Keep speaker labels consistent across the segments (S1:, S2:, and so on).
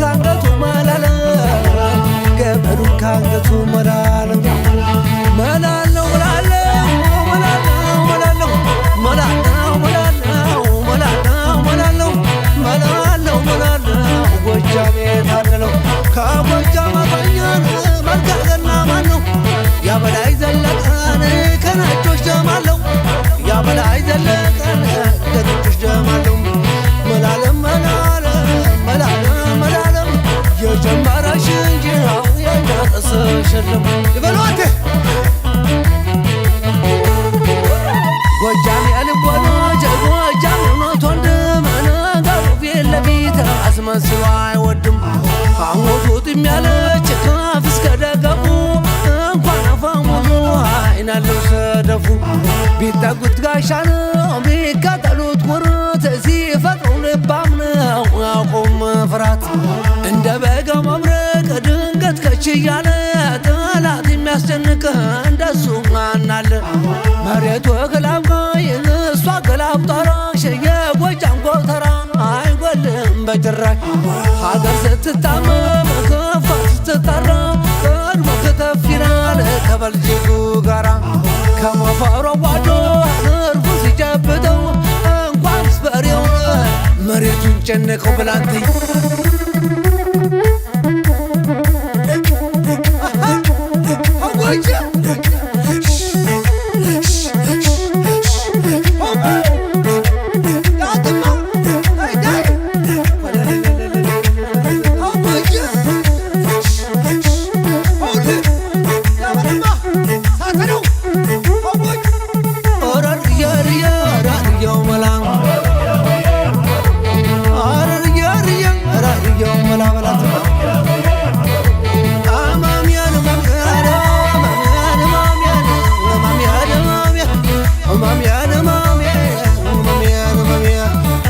S1: ካንገቱ መላለ ገመዱን ካንገቱ መላለ መላለው መላለው መላለው መላለው መላለው መላለው መላለው መላለው መላለው ጎጃሜ ታደለው ከጎጃም አፋኛን መልካገና ማነው ያበላይ ዘለቀን ከነጮች ደማለው ያበላይ ዘለቀን ከነጮች ደማለው መላለም መላለም መላለም መላለም የጀመረሽ እንጂ የጨረሰሽ የለም ይበሏት። ጎጃም የልቦናች ጎጃም የእውነት ወንድም ነገሩ ፊት ለፊት አስመስሎ አይወድም። ሐሞቱ ጥም ያለች ከአፍ እስከ ደገፉ እንኳን አፈሙዙ አይን አለው ሰደፉ። ቢጠጉት ጋሻ ነው ቢከተሉት ኩርት ሲፈጥሩ ልባም ነው አያውቁም ፍርሃት። እንደ በጋው መብረቅ ድንገት ከች እያለ ጠላት የሚያስጨንቅ እንደሱ ማን አለ? መሬቱ ገላምጣይ እሷ ገላምጣራሽ የጎጃም ጎተራ አይጎልም በጭራሽ። ሀገር ስትታመም ከፋ ስትጠራ ቀድሞ ከተፍ ይላል ከበልጅጉ ጋራ ከሞፈሩ አዋዶ እርፉ ሲጨብጠው እንኳንስ በሬውን መሬቱን ጨነቀው ብላንተኝ።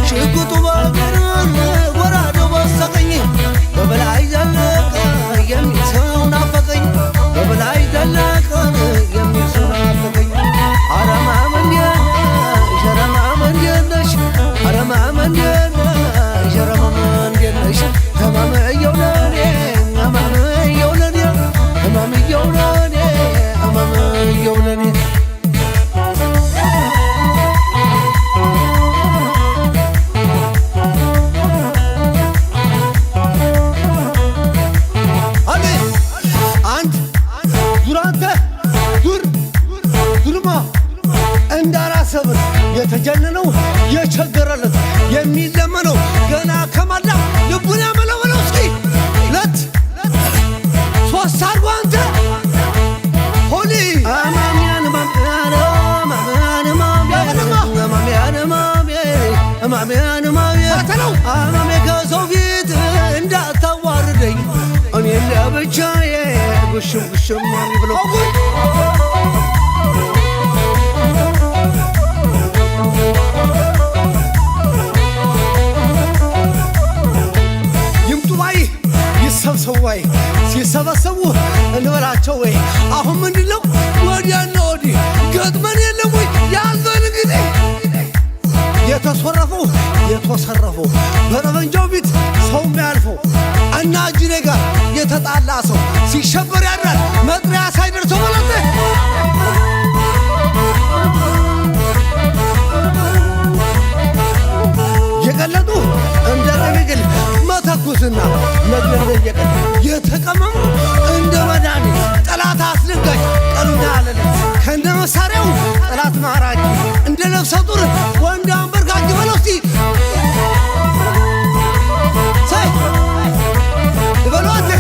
S1: ሽጉጡ በግርን ወራደው በስተቀኝ በበላይ ዘለቀ የሚል ሰው ናፈቀኝ በበላይ ዘለቀ የሚል ሰው ናፈቀኝ። አረማም እንዴት ነሽ አረማም እንዴት ነሽ አረማም እንዴት ነሽ አረማም እንዴት ነሽ ህመምየው ለኔ ህመምየው ለኔ ህመምየው ለኔ ህመምየው ለኔ።
S2: አንድ ዙር አንተ ዙር ዙርማ እንዳራሰብን የተጀነነው የቸገረለት የሚለመነው ገና ከማላ ልቡን ያመለመለው እስኪ ሁለት ሶስት አድርጎ አንተ ሆሊ
S1: አማሚያን ማሚያን ማሚያን ማሚያን ማሚያን ማሚያን ማሚያን አማሜ ከሰው ፊት እንዳታዋርደኝ እኔን ለብቻዬ ጉሽም ጉሽም ማሚ ብሎ
S2: ይምጡ ባይ ይሰብሰቡ ባይ ሲሰበሰቡ እንበላቸው ወይ አሁን ምንድን ነው ወዲያና ወዲህ ገጥመን የለም ወይ ያዘን እንግዲህ የተሶረፈው የተሰረፈው በጠመንጃው ፊት ሰው የሚያልፈው እና እጅኔ ጋር የተጣላ ሰው ሲሸበር ያድራል መጥሪያ ሳይደርሰው ማለት የቀለጡ እንደ ረቢግል መተኩስና መግደል በየቀን የተቀመሙ እንደ መድኃኒት ጠላት አስደንጋጭ ቀኑና ሌሊት ከነ መሳሪያው ጠላት ማራኪ እንደ ነፍሰ ጡር ወንድ አንበርካኪ በለው እስቲ ሳይ በለው አንተ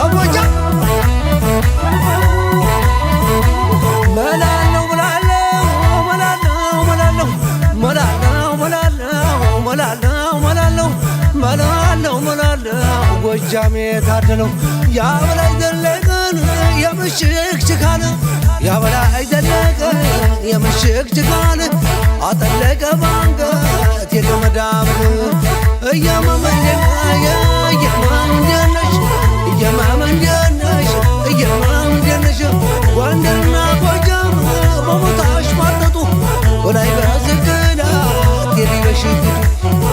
S2: አቦጃ
S1: መላለው መላለው መላለው መላለው መላለው መላለው መላለው መላለው መላለው መላለው ጎጃሜ ታደለው ያበላይ ዘለቀን የምሽግ ችካል ያበላይ ዘለቀን የምሽግ ችካል አጠለቀ ባንገት የገመዳምን እየመመንደነሽ እየመመንደነሽ እየመመንደነሽ ጎንደርና ጎጃም በቦታሽ ማጠጡ ወላይ በዝግላ ቴዲ በሽጉጡ።